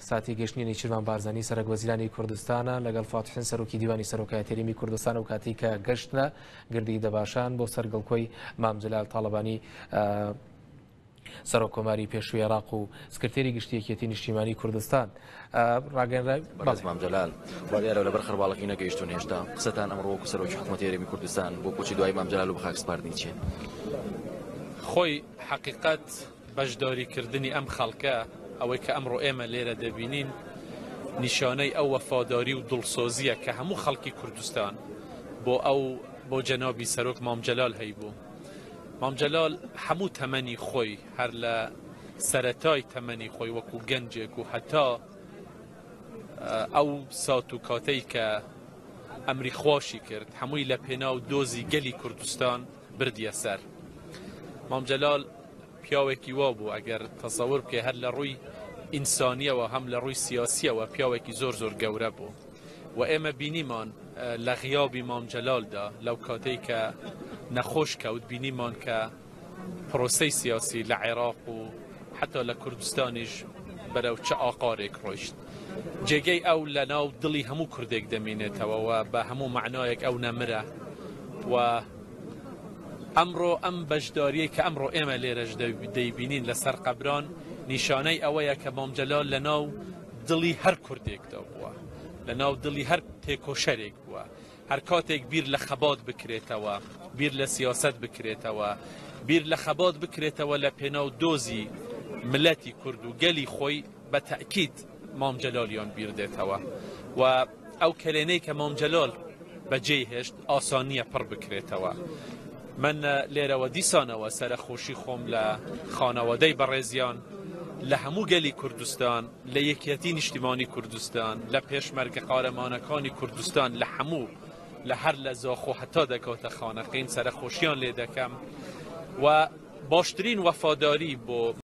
ساتی گەشتنی نێچیرڤان بارزانی سەرەک وەزیرانی کوردستانە لەگەڵ فواد حوسێن سەرۆکی دیوانی سەرۆکایەتی هەرێمی کوردستان و کاتی کە گەشتنە گردی دەباشان بۆ سەر گڵکۆی مام جەلال تاڵەبانی سەرۆک کۆماری پێشووی عێراق و سکرتێری گشتی یەکێتی نیشتیمانی کوردستان ڕاگەنرا بەڕێز مام جەلال وا دیارە لەبەر خەرباڵغی نەگەیشتوون هێشتا قسەتان ئەمڕۆ وەکو سەرۆکی حکوومەتی هەرێمی کوردستان بۆ کۆچی دوایی مام جەلال و بەخاک سپاردنی چییە؟ خۆی حەقیقەت بەشداری کردنی ئەم خەڵکە، ئەوەی کە ئەمڕۆ ئێمە لێرە دەبینین، نیشانەی ئەو وەفاداری و دڵسۆزییە کە هەموو خەڵکی کوردستان بۆ ئەو بۆ جەنابی سەرۆک مام جەلال هەیبوو. مام جەلال هەموو تەمەنی خۆی هەر لە سەرەتای تەمەنی خۆی وەکو گەنجێک و هەتا ئەو سات و کاتەی کە ئەمری خواشی کرد هەمووی لە پێناو دۆزی گەلی کوردستان بردیە سەر. مام جەلال پیاوێکی وا بوو ئەگەر تەسەور بکەی هەر لە ڕووی ئینسانیەوە هەم لە ڕووی سیاسیەوە پیاوێکی زۆر زۆر گەورە بوو و ئێمە بینیمان لە غیابی مام جەلالدا لەو کاتەی کە نەخۆش کەوت بینیمان کە پرۆسەی سیاسی لە عێراق و حتا لە کوردستانیش بەرەو چ ئاقارێک ڕۆیشت. جێگەی ئەو لە ناو دڵی هەموو کوردێک دەمینێتەوە و بە هەموو مەعنایەک ئەو نەمرە و ئەمڕۆ ئەم بەشداریەی کە ئەمڕۆ ئێمە لێرەش دەیبینین لەسەر قەبران نیشانەی ئەوەیە کە مام جەلال لە ناو دڵی هەر کوردێکدا بووە، لە ناو دڵی هەر تێکۆشەرێک بووە. هەر کاتێک بیر لە خەبات بکرێتەوە، بیر لە سیاسەت بکرێتەوە، بیر لە خەبات بکرێتەوە لە پێناو دۆزی ملەتی کورد و گەلی خۆی بە تەئکید مام جەلالیان بیر دێتەوە و ئەو کەلێنەی کە مام جەلال بە جێی هێشت ئاسان نییە پڕ بکرێتەوە. من لێرەوە دیسانەوە سەرەخۆشی خۆم لە خانەوادەی بەڕێزیان، لە هەموو گەلی کوردستان، لە یەکیەتی نیشتیمانی کوردستان، لە پێشمەرگە قارەمانەکانی کوردستان، لە هەموو لە هەر لە زاخۆ هەتا دەگاتە خانەقین سەرەخۆشیان لێ دەکەم و باشترین وەفاداری بۆ.